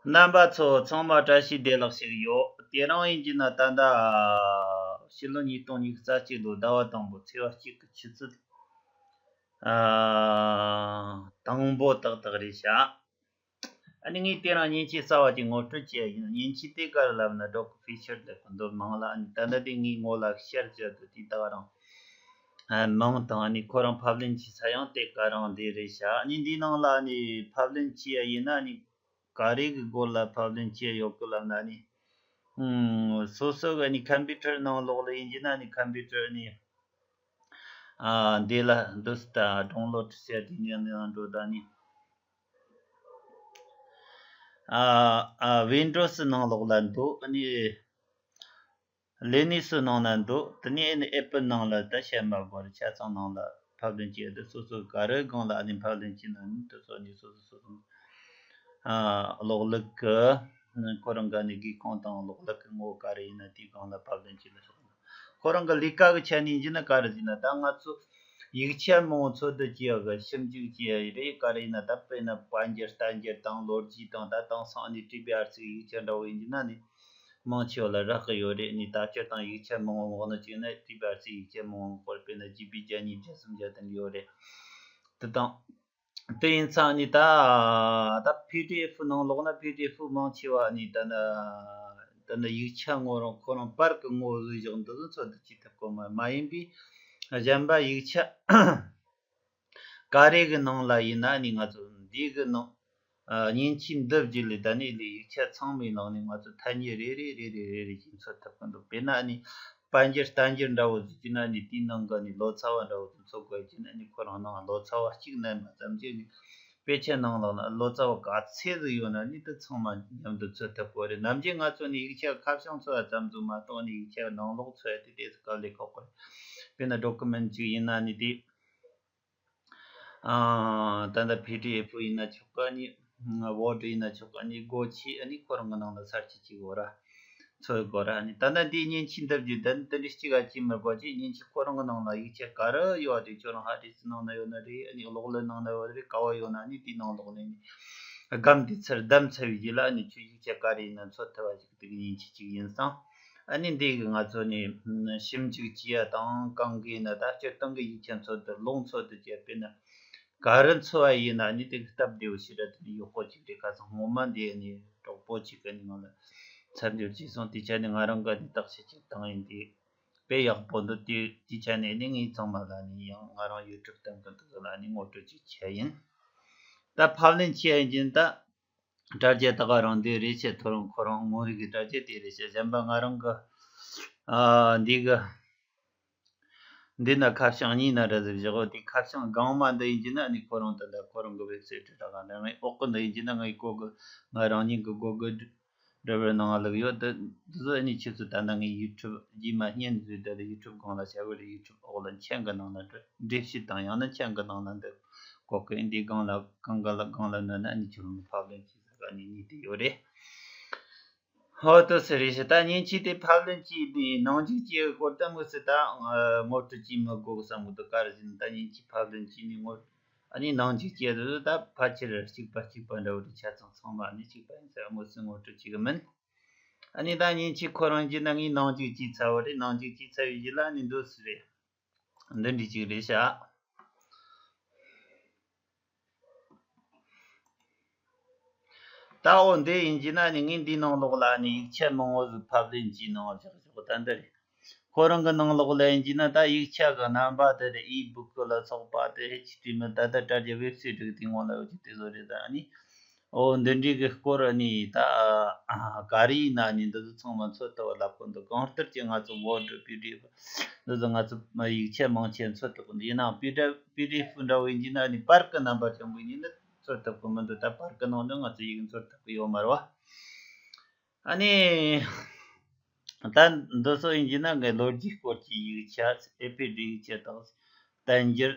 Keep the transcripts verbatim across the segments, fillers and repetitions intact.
རྣམ་པ་ཚོ་ཚང་མ་བཀྲ་ཤིས་བདེ་ལེགས་ཞུ་གི་ཡོད། དེ་རིང་ཡིན་གྱི་ན་ད་ལྟ་ཕྱི་ལོ་ཉིས་སྟོང་ཉི་ཤུ་རྩ་གཅིག་ལོའི་ཟླ་བ་དང་པོ་ཚེས་པ་གཅིག་གི་ཆུ་ཚོད་ཨ་དང་པོ་ཏག་ཏག་རེད་ཤག་ཨ་ནི་ངས་དེ་རིང་མཉེན་ཆས་གསར་བ་ཅིག་ངོ་སྤྲོད་བྱས་ཡིན། མཉེན་ཆས་དེ་ག་རེ་ལབ་ན་ཌོག་ཕི་ཤར་ལབ་གི་འདུག་མིང་ལ། ཨ་ནི་ད་ལྟ་དེ་ངའི་ངོ་ལ་ཤར་བྱས་འདུག་དེ་ད་ག་རང་ཨ་མིང་དང་ཨ་ནི་ཁོ་རང་ཕབ་ལེན་བྱེད་ས་ཡང་དེ་ག་རང་དེ་རེད་ཤག་ཨ་ནི་འདིའི་ནང་ལ་ཨ་ནི་ཕབ་ལེན་བྱས་ཡ་ཡིན་ན་ཨ་ནི་ག་རེ་གི་སྐོར་ལ་ཕབ་ལེན་བྱས་ཡོད་གི་ལབ་ན་ཨ་ནི་ཨུམ་སོ་སོ་གི་ཨ་ནི་ཁམ་པུ་ཊར་ནང་ལོགས་ལ་ཡིན་གྱི་ན་ཨ་ནི་ཁམ་པུ་ཊར་ཨ་ནི་ཨ་འདི་ལ་འདུག་སེ་ད་ཌའུན་ལོཌ་ཟེར་དེ་ནས་ནང་འགྲོ་ད་ནི་ཨ་ཨ་ཝིན་ཌོ་སི་ནང་ལོགས་ལ་འདུག་ཨ་ནི་ལི་ནུག་སི་ནང་ན་འདུག་དེ་ནས་ཨ་ནི་ཨེ་པལ་ནང་ལ་ད་བཤད་མ་དགོས་རེད། ཆ་ཚང་ནང་ལ་ཕབ་ལེན་བྱས་ཏེ་སོ་སོ་ག་རེ་སྒང་ལ་ཨ་ནི་ཕབ་ལེན་བྱས་ན་ནི་དེ་ཚོ་ནི་སོ་སོ་སོ་སོ་ཨ་གློག་ཀླད་ཀྱི་ཁོ་རང་གི་ནི་སྒེའུ་ཁུང་དང་གློག་ཀླད་ཀྱི་ངོ་བོ་ག་རེ་ཡིན་ན་དེའི་སྒང་ལ་ཕབ་ལེན་བྱས་ན་ཆོག་ཁོ་རང་གི་ལས་ཀ་གི་ཆ་ནས་ཡིན་ན་ག་རེ་ཟེར་ན་ད་ང་ཚོ་ཡིག་ཆ་མང་པོ་འཚོལ་བསྡུ་བྱེད་ཡག་གི་ཞིབ་འཇུག་བྱེད་ཡག་རེད། ག་རེ་ཡིན་ན་ད་དཔེར་ན་དཔལ་འབྱོར་བསྟན་འགྱུར་དང་ལོ་རྒྱུས་དང་ད་དེང་སང་ཨ་ནི་བྲིས་པའི་ཨ་རྩིག་ཡིག་ཆ་འདྲ་བོ་ཡིན་ན་ནི་མང་ཆེ་བ་ལ་རག་གི་ཡོད་རེད། ནི་ད་སྤྱིར་བཏང་ཡིག་ཆ་མང་བོ་འོག་ན་བཅུག་ན་བྲིས་པའི་ཨ་རྩིག་ཡིག་ཆ་མང་བོ་སྐོར་དཔེར་ན་ཇི་བི་བརྒྱ་གཉིས་བརྒྱ་གསུམ་བརྒྱ་དེ་འདྲ་ཡོད་རེད། དེ་དང་དེ་ཡིན་ཙང་ནི་ད་ད་པི་ཌི་ཨེཕ་ནང་ལོགས་ན་པི་ཌི་ཨེཕ་མང་ཆེ་བ་ནི་ད་ན་ད་ན་ཡིག་ཆ་ངོ་རང་ཁོ་རང་པར་གི་ངོ་བོ་བཟོས་བཞག་འདུག་འཚོལ་བསྡུ་བྱེད་ཐུབ་ཀྱི་མ་མ་ཡིན་པའི་གཞན་པ་ཡིག་ཆ་ག་རེ་གི་ནང་ལ་ཡིན་ན་ནི་ང་ཚོ་འདི་གི་ནང་ཨ་མཉེན་ཆས་འདི་བརྒྱུད་ལས་ད་ནི་ལས་ཡིག་ཆ་ཚང་མའི་ནང་ནས་ང་ཚོ་ཐ་སྙད་རེ་རེ་རེ་རེ་རེ་རེ་བཞིན་འཚོལ་ཐུབ་ཀྱི་འདུག་དཔེར་ན་ནི་དཔལ་འབྱོར་བསྟན་འགྱུར་འདྲ་བོ་ཟིག་བྱས་ན་ནི་དེའི་ནང་གི་ནི་ལོ་ཙཱ་བ་འདྲ་བོ་ཟིག་འཚོལ་དགོས་བྱས་ན་ནི་ཁོ་རང་ནང་ལོ་ཙཱ་བ་གཅིག་བསྣན་པ་ཙམ་གྱིས་ནི་དཔེ་ཆ་ནང་ལོགས་ན་ལོ་ཙཱ་བ་ག་ཚད་ཟིག་ཡོད་ན་ནི་དེ་ཚང་མ་མཉམ་དུ་འཚོལ་ཐུབ་ཀྱི་རེད། ནམ་རྒྱུན་ང་ཚོ་ནི་ཡིག་ཆ་ཁ་བྱང་འཚོལ་བ་ཙམ་ཟིག་མ་གཏོགས་ནི་ཡིག་ཆ་ནང་ལོགས་འཚོལ་ཡ་དེ་དེ་ཟིག་དཀའ་ལས་ཁག་པོ་རེད། དཔེར་ན་ཌོ་ཀུ་མེན་ཊི་ཅིག་ཡིན་ན་ནི་དེ། ཨ་ད་ལྟ་པི་ཌི་ཨེཕ་ཡིན་ན་ཆོག་གི་ནི། ཝར་ཌི་ཡིན་ན་ཆོག་གི་ནི། སྒོ་ཕྱེ་ཨ་ནི་ཁོ་རང་གི་ནང་ལ་སར་ཆི་བྱེད་དགོས་ར། འཚོལ་དགོས་ར། ཨ་ནི་ད་ལྟ་འདིའི་མཉེན་ཆས་འདི་བརྒྱུད་དེ་འདི་འདྲའི་གཅིག་ག་བྱེད་མི་དགོས་ཀྱི། མཉེན་ཆས་ཁོ་རང་གི་ནང་ལ་ཡིག་ཆ་ག་རེ་ཡོད་དེ་ཁྱོད་རང་ཧར་ཌི་སི་ནང་ན་ཡོད་ན་རེད། ཨ་ནི་གློག་ཀླད་ནང་ན་ཡོད་རེད། ག་བ་ཡོད་ན་ཨ་ནི་དེའི་ནང་ལོགས་ནས་ནི་སྒམ་དེ་ཚུར་བསྡམས་ཚར་བའི་རྗེས་ལ་ཨ་ནི་ཁྱོད་ཡིག་ཆ་ག་རེ་ཡིན་ན་འཚོལ་ཐུབ་པ་ཞིག་དེ་གི་མཉེན་ཆས་གཅིག་ཡིན་ཙང་། ཨ་ནི་འདི་གི་ང་ཚོ་ནི་ཞིབ་འཇུག་བྱེད་ཡ་དང་གང་གི་ཡིན་ན་ད་སྤྱིར་བཏང་གི་ཡིག་ཆ་འཚོལ་བསྡུ་ལུང་འཚོལ་བསྡུ་བྱས་པས་ན་ག་རེ་འཚོལ་བ་ཡིན་ན་ནི་དེ་གི་སྟབས་བདེ་བོ་ཞེ་དྲག་དེ་ནི་ཡག་པོ་ཅིག་རེད། ཁ་སང་སྔོན་མ་འདི་ནི་གྲོགས་པོ་ཅིག་གི་ནི་ང་ལ་མཚམས་སྦྱོར་བྱས་སོང་། དེ་ཆ་ནི་ང་རང་གི་ནི་བརྟག་དཔྱད་ཅིག་བཏང་ཡིན། དེ་དཔེ་ཡག་པོ་འདུག་དེ་དེ་ཆ་ནས་ནི་ངས་ཚང་མ་ལ་ནི་ཡང་ང་རང་ཡུ་ཊུབ་སྟེང་གི་འདི་ཚོ་ལ་ནི་ངོ་སྤྲོད་ཅིག་བྱས་ཡིན། ད་ཕབ་ལེན་བྱས་ཡིན་ད། དྲ་རྒྱ་ད་ག་རང་འདི་རེད་ཆེ། ཐོ་རངས་ཁོ་རང་ངོ་རིག་གི་དྲ་རྒྱ་དེ་རེད་ཆེ། གཞན་པ་ང་རང་གི་ཨ་འདི་གི་འདི་ན་ཁ་བྱང་གཉིས་ན་ར་ཟིག་བཞག་གོ། དེ་ཁ་བྱང་སྒང་མ་འདི་ཡིན་གྱི་ན་ནི་ཁོ་རང་དེ་འདྲ་ཁོ་རང་གི་ཝེབ་སའིཊ་དྲ་ག་འདྲ་ངའི་འོག་གི་འདི་ཡིན་གྱི་ན་ངའི་གོ་གི་ང་རང་ཉིད་གི་གོ་གི་འདྲ་བར་ནང་ལ་ཡོད། དེ་དེ་ཚོ་ནི་ཁྱེད་ཚོ་ད་ལྟ་ངའི་ཡུ་ཊུབ་རྗེས་མ་བརྙན་བཟོས་དེ་ལ་ཡུ་ཊུབ་སྒང་ལ་བྱ་བར་ཡུ་ཊུབ་འོག་ལ་མཆན་གི་ནང་ན་འགྲེལ་བཤད་དང་ཡང་ན་མཆན་གི་ནང་ན་འདི་གོ་གི་འདི་སྒང་ལ་གང་ག་ལ་སྒང་ལ་ན་ན་ནི་ཁྱེད་རང་གི་ཕབ་ལེན་བྱེད་ས་ག་ནི་གཉིས་དེ་ཡོད་རེད། ཧོ་ཏོ་སི་རེད་ཤི། ད་མཉེན་ཆས་དེ་ཕབ་ལེན་གྱིས་ནི་ནང་འཇུག་བྱེད་སྐོར་ད་མུ་སི་ད་ངོ་སྤྲོད་ཀྱིས་མི་དགོས་བསམ་གི་འདུག་ག་རེ་ཟེར་ན་ད་མཉེན་ཆས་ཕབ་ལེན་གྱིས་ནི་ངོ་ཨ་ནི་ནང་འཇུག་བྱེད་དུ་ད་ཕལ་ཆེར་གཅིག་པ་གཅིག་པ་འདྲ་བོ་རེད། ཆ་ཚང་ཚང་མ་ནི་གཅིག་པ་ཡིན་ས་མུ་སི་ངོ་སྤྲོད་བྱེད་གི་མིན། ཨ་ནི་ད་མཉེན་ཆས་ཁོ་རང་གྱིས་ན་ངས་ནང་འཇུག་བྱས་ཚར་བ་རེད། ནང་འཇུག་བྱས་ཚར་བའི་རྗེས་ལ་ནི་འདུག་སི་རེད། འདི་འདྲ་ཅིག་རེད་ཤག་ད་འོ་འདི་ཡིན་གྱི་ན་ནི་ངས་འདིའི་ནང་ལོགས་ལ་ནི་ཡིག་ཆ་མང་བོ་ཟིག་ཕབ་ལེན་གྱིས་ནང་བཞག་བཞག་ད་འདི་རེད། ཁོ་རང་གི་ནང་ལོགས་ལ་ཡིན་གྱི་ན་ད་ཡིག་ཆ་གི་རྣམ་པ་དེ་རེད། ཨི་བུག་ལ་སོགས་པ་དེ་ཧེ་ཆི་ཊི་མེལ་ད་ལྟ་དྲ་རྒྱ་ཝེབ་སའིཊ་གི་སྟེང་འོག་ལ་ཡོད་ཀྱི་དེ་ཚོ་རེད། ད་ཨ་ནི་འོ་འདི་འདྲའི་གི་སྐོར་ནི་ད་ག་རེ་ཡིན་ན་ནི་འདི་ཚོ་ཚང་མ་འཚོལ་ཐུབ་པ་ལ་ཁོ་འདུག་གང་ལྟར་གྱི་ང་ཚོ་ཝར་ཌི་པི་ཌི་ཨེཕ་འདི་ཚོ་ང་ཚོ་ཡིག་ཆ་མང་ཆེ་འཚོལ་ཐུབ་གི་འདུག་ཡིན་ནའང་པི་ཌི་པི་ཌི་ཨེཕ་འདྲ་བོ་ཡིན་གྱི་ན་ནི་པར་གི་རྣམ་པ་ཅན་པོ་ཡིན་ན་འཚོལ་ཐུབ་གི་མི་འདུག་ད་པར་གི་ནང་དུ་ང་ཚོ་ཡིག་འཚོལ་ཐུབ་གི་ཡོད་མ་རེད་བ། ཨ་ནི། ད་འདི་ཚོ་ཡིན་གྱི་ན་ངའི་ལོ་རྒྱུས་སྐོར་གྱི་ཡིག་ཆ་ཨེ་ཕི་ཌི་ཡིག་ཆ་དང་བསྟན་འགྱུར་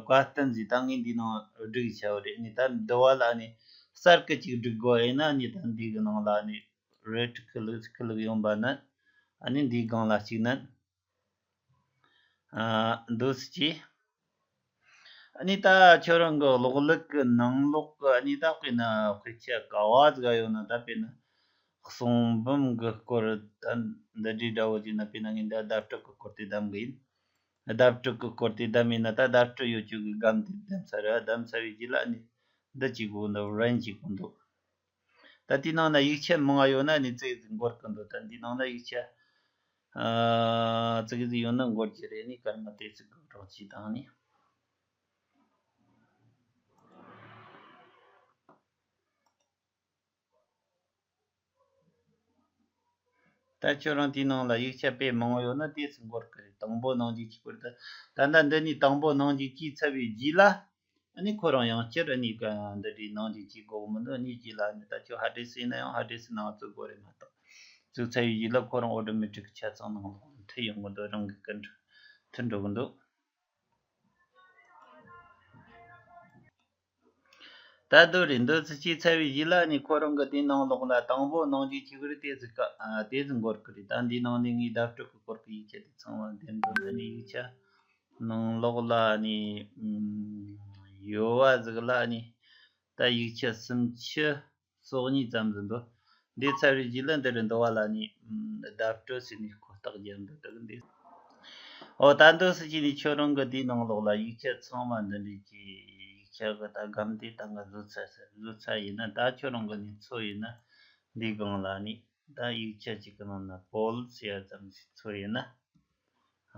བཀའ་བསྟན་ཟིག་ད་ངས་འདིའི་ནང་བསྒྲིགས་བྱ་བ་རེད། ནི་ད་འདི་བ་ལ་ནི་གསར་གི་ཅིག་བསྒྲིག་དགོས་ཡིན་ན་ནི་ད་འདི་གི་ནང་ལ་ནི་རེད་ཁི་ལི་ཁི་ལི་ཡོང་པ་ན་ཨ་ནི་འདིའི་སྒང་ལ་གཅིག་ན་འདུག་སི་ཅི། ཨ་ནི་ད་ཁྱོད་རང་གི་གློག་ཀླད་ཀྱི་ནང་ལོགས་ཀྱི་ཨ་ནི་ད་དཔེར་ན་དཔེ་ཆ་ག་བ་ཟིག་ཡོད་ན། ད་དཔེར་ན་གསུང་འབུམ་གྱི་སྐོར་ད་འདི་འདྲའི་འདྲ་བོ་ཅིག་ན། དཔེར་ན་ངས་འདི་བརྡ་སྤྲོད་ཀྱི་སྐོར་དེ་བདམས་གི་ཡིན། བརྡ་སྤྲོད་ཀྱི་སྐོར་དེ་བདམས་ཡིན་ན། ད་བརྡ་སྤྲོད་ཡོད་རྒྱུ་གི་སྒམ་དེ་བདམས་ཚར་ར། བདམས་ཚར་བའི་རྗེས་ལ་ཨ་ནི་འདི་གཅིག་གོ་འདུག་རན་གཅིག་གོ་འདུག་ད་དེའི་ནང་ན་ཡིག་ཆ་མང་ང་ཡོད་ན་ནི་ཙིག་ཙིག་འགོར་གི་འདུག་ད་འདིའི་ནང་ན་ཡིག་ཆ་ཨ་ཙིག་ཙིག་ཡོད་ན་འགོར་གྱི་རེད། ནི་སྐར་མ་དེ་ཙིག་གི་རོགས་གྱིས་དང་ནི། ད་ཁྱོད་རང་དེའི་ནང་ལ་ཡིག་ཆ་དཔེ་མང་བོ་ཡོད་ན་དེ་ཙིག་འགོར་གི་རེད། དང་པོ་ནང་འཇུག་བྱེད་དགོས་རེད། ད་ད་ལྟ་འདི་ནས་དང་པོ་ནང་འཇུག་བྱས་ཚར་བའི་རྗེས་ལ། ཨ་ནི་ཁོ་རང་ཡང་བསྐྱར་ཨ་ནི་ག་འདི་འདྲའི་ནང་འཇུག་བྱེད་དགོས་མི་འདུག་ཨ་ནི་རྗེས་ལ་ཨ་ནི་ད་ཁྱོད་ཧར་ཌི་སི་ཡིན་ན་ཡང་ཧར་ཌི་སི་ནང་བཙུགས་དགོས་རེད་མ་གཏོགས། བཙུགས་ཚར་བའི་རྗེས་ལ་ཁོ་རང་ཨོ་ཏོ་མེ་ཊིག་ཆ་ཚང་ནང་ལོགས་མཐུད་ཡོང་གི་འདུག་རང་གི་ཀུན་མཐུད་འགྲོ་གི་འདུག་ད་དུ་རེད། འདི་ཚོ་བྱས་ཚར་བའི་རྗེས་ལ་ནི་ཁོ་རང་གི་དེའི་ནང་ལོགས་ལ་དང་པོ་ནང་འཇུག་བྱེད་ཀྱི་རེད། དེ་ཚོ་ཀ་ཨ་དེ་ཚོ་འགོར་གི་རེད། ད་འདིའི་ནང་ནས་ངས་བརྡ་སྤྲོད་ཀྱི་སྐོར་གྱི་ཡིག་ཆ་དེ་ཚང་མ་འདེམས་འདུག་ཨ་ནི་ཡིག་ཆ་ནང་ལོགས་ལ་ནི་ཡོད་པ་ཟིག་ལ་ནི་ད་ཡིག་ཆ་སུམ་ཅུ་སོ་གཉིས་ཙམ་ཟིག་འདུག་འདི་ཚར་བའི་རྗེས་ལ་འདི་རུ་འདུག་པ་ལ་ནི་བརྡ་སྤྲོད་ཟེར་ནས་ཁོ་རྟགས་བརྒྱབ་འདུག་ད་གི་འདི། ཨོ་ད་འདི་སུ་ཅི་ནི་ཁྱོད་རང་གི་དེའི་ནང་ལོགས་ལ་ཡིག་ཆ་ཚང་མ་འདི་འདྲའི་གི་ཡིག་ཆ་གི་ད་སྒམ་དེ་ད་ག་བཟོས་ཚར་ཟེར། བཟོས་ཚར་ཡིན་ན་ད་ཁྱོད་རང་གི་ནི་ཚོ་ཡིན་ན་འདིའི་སྒང་ལ་ནི་ད་ཡིག་ཆ་གཅིག་གི་ནང་ན་པོལ་ཟེར་ཡ་ཙམ་ཞིག་ཚོ་ཡིན་ན།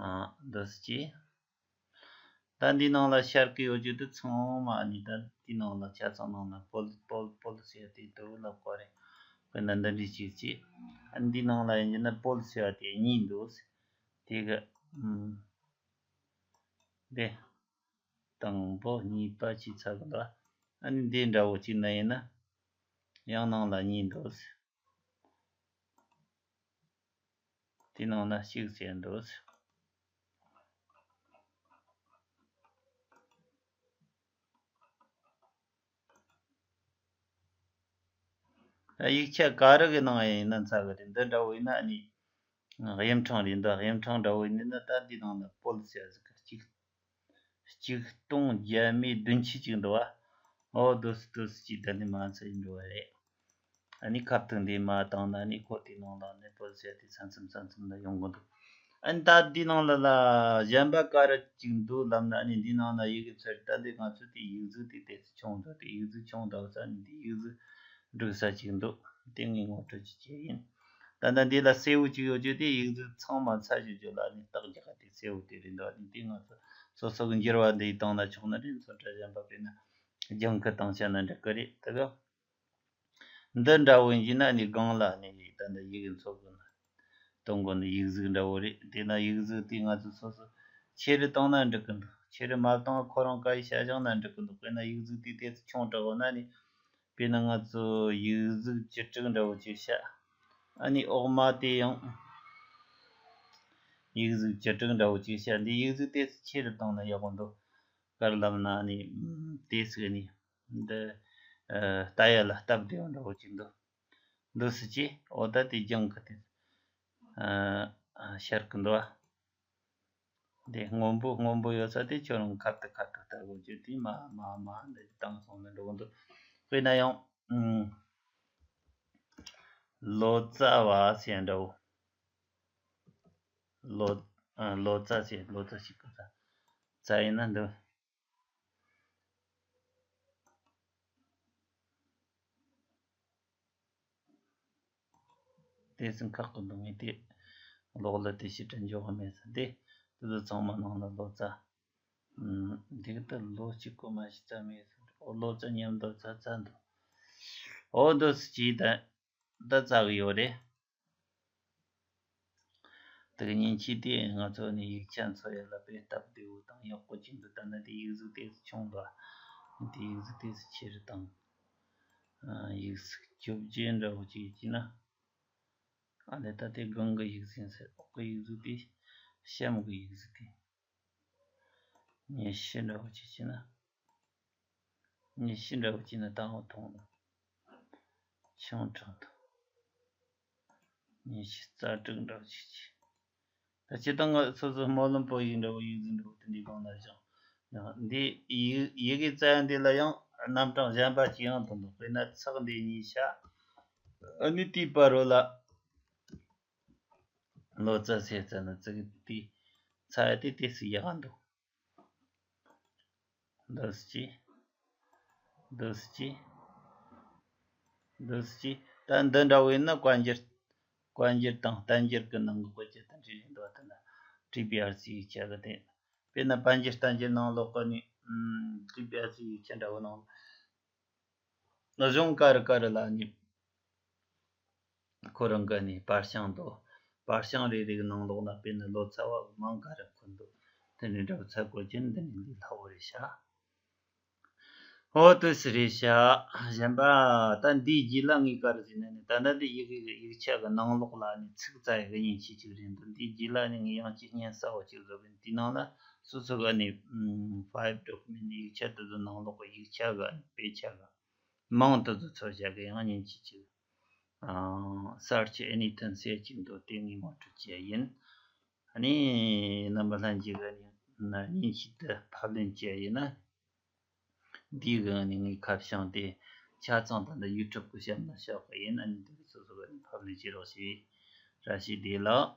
ཨ་འདི་སུ་ཅི། ད་འདི་ནང་ལ་ཤར་གི་ཡོད་རྒྱུ་དེ་ཚང་མ་ནི་ད་འདི་ནང་ལ་ཆ་ཚང་ནང་ལ་པོལ་པོལ་པོལ་ཟེར་ཡ་དེ་འདུག་ལབ་དགོས་རེད། དཔེར་ན་འདི་འདྲའི་གཅིག་ཅིག་ཨ་འདི་ནང་ལ་ཡིན་རྒྱུ་ན་པོལ་ཟེར་བ་དེ་གཉིས་འདུག་དེ་གི་ཨམ། འདི་དང་པོ་གཉིས་པ་བྱས་ཚར་གི་འདུག་ཨ་ནི་འདི་འདྲ་བོ་གཅིག་ན་ཡིན་ན་ཡང་ནང་ལ་གཉིས་འདུག་དེ་ནང་ན་གཅིག་བྱས་འདུག་ཡིག་ཆ་ག་རེ་གི་ནང་ཡིན་ན་ཚར་གི་རེད། འདི་འདྲ་བོ་ཡིན་ན་ཨ་ནི་དབྱེ་ཕྲེང་རེད། འདི་དབྱེ་ཕྲེང་འདྲ་བོ་ཡིན་ན་ད་འདི་ནང་ལ་པོལ་ཟེར་ཟིག་གཅིག་གཅིག་སྟོང་བརྒྱ་མེད་བདུན་ཅུ་ཅིག་འདུག་བ། ཨོ་དོ་སི་དོ་སི་ཅིག་ད་ནི་མ་ཚད་འགྲོ་བ་རེད། ཨ་ནི་ཁ་བཏུང་འདི་མ་བཏང་ན་ནི་ཁོ་དེ་ནང་ལ་ནི་པོལ་ཟེར་དེ་ས་མཚམས་ས་མཚམས་ལ་ཡོང་གི་འདུག་ཨ་ནི་ད་འདི་ནང་ལ་ལ་གཞན་པ་ག་རེ་ཅིག་འདུག་ལབ་ན། ཨ་ནི་འདི་ནང་ལ་ཡི་གེ་ཚར། ད་འདི་ང་ཚོ་དེ་ཡིག་གཟུགས་དེ་དེ་ཚོ་ཆུང་འདུག་དེ་ཡིག་གཟུགས་ཆུང་འདུག་ས་ནི་དེ་ཡིག་གཟུགས་འབྲུ་ས་ཅིག་འདུག་དེ་ངས་ངོ་སྤྲོད་ཅིག་བྱས་ཡིན། ད་ལྟ་འདི་ལ་སེར་པོ་ཅིག་ཡོད་རྒྱུ་དེ་ཡིག་གཟུགས་ཚང་མ་ཚར་བཞག་རྒྱུ་ལ་ནི་རྟགས་རྒྱག་ག་དེ་སེར་པོ་དེ་རེད་འདུག་ཨ་ནི་དེ་ང་ཚོ་སོ་སོ་གི་འགྱུར་བ་འདི་ཡི་བཏང་ན་ཆོག་ནི་རེད། ཚོན་ཁྲ་གཞན་པ་དཔེར་ན་ལྗང་ཁུ་བཏང་བྱས་ན་འགྲིག་གི་རེད། ད་ག་འདི་འདྲ་བོ་ཡིན་གྱི་ན་ནི་སྒང་ལ་ནི་ད་ལྟ་ཡི་གེ་འཚོལ་དགོས་ན། གཏོང་དགོས་ནི་ཡིག་གཟུགས་འདྲ་བོ་རེད། དེ་ན་ཡིག་གཟུགས་དེ་ང་ཚོ་སོ་སོ་ཆེ་རུ་བཏང་ན་འགྲིག་གི་འདུག་ཆེ་རུ་མ་བཏང་བ་ཁོ་རང་ཀ་ཡི་ཤ་ཞང་ན་འགྲིག་གི་འདུག་དཔེར་ན་ཡིག་གཟུགས་དེ་དེ་ཚོ་ཆུང་དྲགས་ན་ནི། དཔེར་ན་ང་ཚོ་ཡིག་གཟུགས་བཅུ་དྲུག་འདྲ་བོ་ཅིག་བྱ། ཨ་ནི་འོག་མ་དེ་ཡང་ཡིག་གཟུགས་བཅུ་དྲུག་འདྲ་བོ་ཅིག་བྱ། འདི་ཡིག་གཟུགས་དེ་ཚོ་ཆེ་རུ་བཏང་ན་ཡག་པོ་འདུག་ག་རེ་ལབ་ན་ནི་དེ་ཟིག་ནི། འདི་ཨ་ལྟ་ཡ་ལ་སྟབས་བདེ་བ་འདྲ་བོ་ཅིག་འདུག་འདུག་སྲིད་ཀྱི། འོ་ད་དེ་ལྗང་ཁུ་དེ་ཨ་ཤར་གི་འདུག་བ། དེ་སྔོན་པོ་སྔོན་པོ་ཡོད་ས་དེ་ཁྱོད་རང་ཁ་ཏུ་ཁ་ཏུ་ལྟ་དགོས་རྒྱུ་དེ་མ་མ་མ་འདི་བཏང་སོང་ན་འགྲོ་གི་འདུག་དཔེར་ན་ཡང་ཨུམ། ལོ་ཙཱ་བ་ཟེར་འདྲ་བོ། ལོ་ཨ་ལོ་ཙཱ་ཟེར། ལོ་ཙཱ་ཞིག་གི་ཙཱ་ཙཱ་ཡིན་ན་འདི། དེ་ཚོ་ཁག་གི་འདུག་ངས་དེ་གློག་ཀླད་དེ་ཕྱི་དྲ་འཇོག་གི་མེད་ས། དེ་དེ་ཚོ་ཚང་མ་ནང་ལ་ལོ་ཙཱ། ཨུམ། འདི་གི་ད་ལོ་གཅིག་གོ་མ་ཞིག་ཙམ་ཡོད་ས། ཨོ་ལོ་ཙཱ་མཉམ་དུ་ཙཱ་ཙཱ་འདུག་ཨོ་འདུག་སེ་ཅིག་ད་ད་ཙཱ་གི་ཡོད་རེད། དེ་གི་མཉེན་ཆས་དེ་ང་ཚོ་ནི་ཡིག་ཆ་འཚོལ་ཡ་ལ་དཔེ་སྟབས་བདེ་བོ་དང་ཡག་པོ་ཅིག་འདུག་ད་ནི་དེ་ཡིག་གཟུགས་དེ་ཆུང་འདུག་དེ་ཡིག་གཟུགས་དེ་ཆེ་རུ་བཏང་། ཨ་ཡིག་གཟུགས་བཅོ་བརྒྱད་འདྲ་བོ་ཅིག་བྱས་ན། ཨ་ལས་ད་དེ་སྒང་གི་ཡིག་ཟིན་ཟེར། འོག་གི་ཡིག་གཟུགས་དེ་གཤམ་གི་ཡིག་གཟུགས་དེ། ཉི་ཤུ་འདྲ་བོ་ཅིག་བྱས་ན། ཉི་ཤུ་འདྲ་བོ་བྱས་ན་ད་འོ་མཐོང་ནི། ཆུང་དྲགས་འདུག་ཉི་ཤུ་རྩ་དྲུག་འདྲ་བོ་ཅིག་བྱས། ད་སྤྱིར་བཏང་ང་སོ་སོ་སྨོན་ལམ་པོ་ཡིག་འདྲ་བོ་ཡིག་གཟུགས་འདྲ་བོ་དེ་འདྲའི་སྒང་ལ་བཞག་ཡང་འདི་ཡི་ཡི་གེ་བཙལ་ཡ་འདི་ལ་ཡང་རྣམ་གྲངས་གཞན་པ་ཅིག་ཡང་འདུག་དཔེར་ན་ཚེག་འདི་གཉིས་བྱས། ཨ་ནི་དེའི་བར་རོ་ལ་ལོ་ཙཱ་ཟེར་ཙ་ན་ཙི་གི་དེ་ཚ་ཡ་དེ་དེ་སུ་ཡག་འདུག་འདི་སུ་ཅི། འདི་སུ་ཅི། འདི་སུ་ཅི། ད་འདི་འདྲ་བོ་ཡིན་ན་བཀའ་འགྱུར། བཀའ་འགྱུར་དང་བསྟན་འགྱུར་གྱི་ནང་གི་བཀོད་ཀྱི་དེ་འདྲ་ཡིན་འདུག་དེ་ན་ཊི་བི་ཨར་སི་ཡིག་ཆ་གི་དེ། དཔེར་ན་བཀའ་འགྱུར་བསྟན་འགྱུར་ནང་ལོགས་ཀྱི་ནི་ཊི་བི་ཨར་སི་ཡིག་ཆ་འདྲ་བོ་ནང་ལ། གཞུང་ག་རེ་ག་རེ་ལ་ནི་ཁོ་རང་གི་ནི་པར་བྱང་དོ། པར་བྱང་རེ་རེ་གི་ནང་ལོགས་ན་དཔེར་ན་ལོ་ཙཱ་བ་མིང་ག་རེ་འཁོད་འདུག་དེ་འདྲའི་འདྲ་བོ་ཚ་དགོས་ཀྱི་འདི་ནི་འདི་ལྷག་པོ་རེད་ཤག་འོ་དེ་སུ་རེད་ཤག་གཞན་པ་ད་འདིའི་རྗེས་ལ་ངས་ག་རེ་ཟེར་ན་ནི། ད་ལྟ་འདི་ཡི་གེ་ཡིག་ཆ་གི་ནང་ལོགས་ལ་ནི་ཚིག་བཙལ་ཡག་གི་མཉེན་ཆས་ཅིག་རེད་འདུག་འདིའི་རྗེས་ལ་ནི་ངས་ཡང་ཅིག་བརྙན་གསར་བ་ཅིག་བཟོ་གི་ཡིན། དེའི་ནང་ལ་སོ་སོ་ག་ནི་ཕའིལ་ཌོ་ཀུ་མེན་ཊི་ཡིག་ཆ་དེ་ཚོ་ནང་ལོགས་གི་ཡིག་ཆ་གི་དཔེ་ཆ་གི་མིང་དེ་ཚོ་འཚོལ་བྱ་གི་ཡང་མཉེན་ཆས་ཅིག་ཨ། སར་ཆི་ཨེ་ནི་ཐིང་ཟེར་གཅིག་འདུག་དེ་ངས་ངོ་སྤྲོད་བྱས་ཡིན། ཨ་ནི་རྣམ་པ་ལྷན་རྒྱས་ཀྱིས་ནི་མཉེན་ཆས་དེ་ཕབ་ལེན་བྱས་ཡིན་ན། འདིའི་གི་ནི་ངའི་ཁ་བྱང་དེ་ཆ་ཚང་དང་འདི་ཡུ་ཊུབ་གི་གཤམ་ལ་བཞག་གི་ཡིན། ཨ་ནི་འདི་གི་སོ་སོ་གི་ནི་ཕབ་ལེན་བྱེད་རོགས་བྱེད། བཀྲ་ཤིས་བདེ་ལེགས།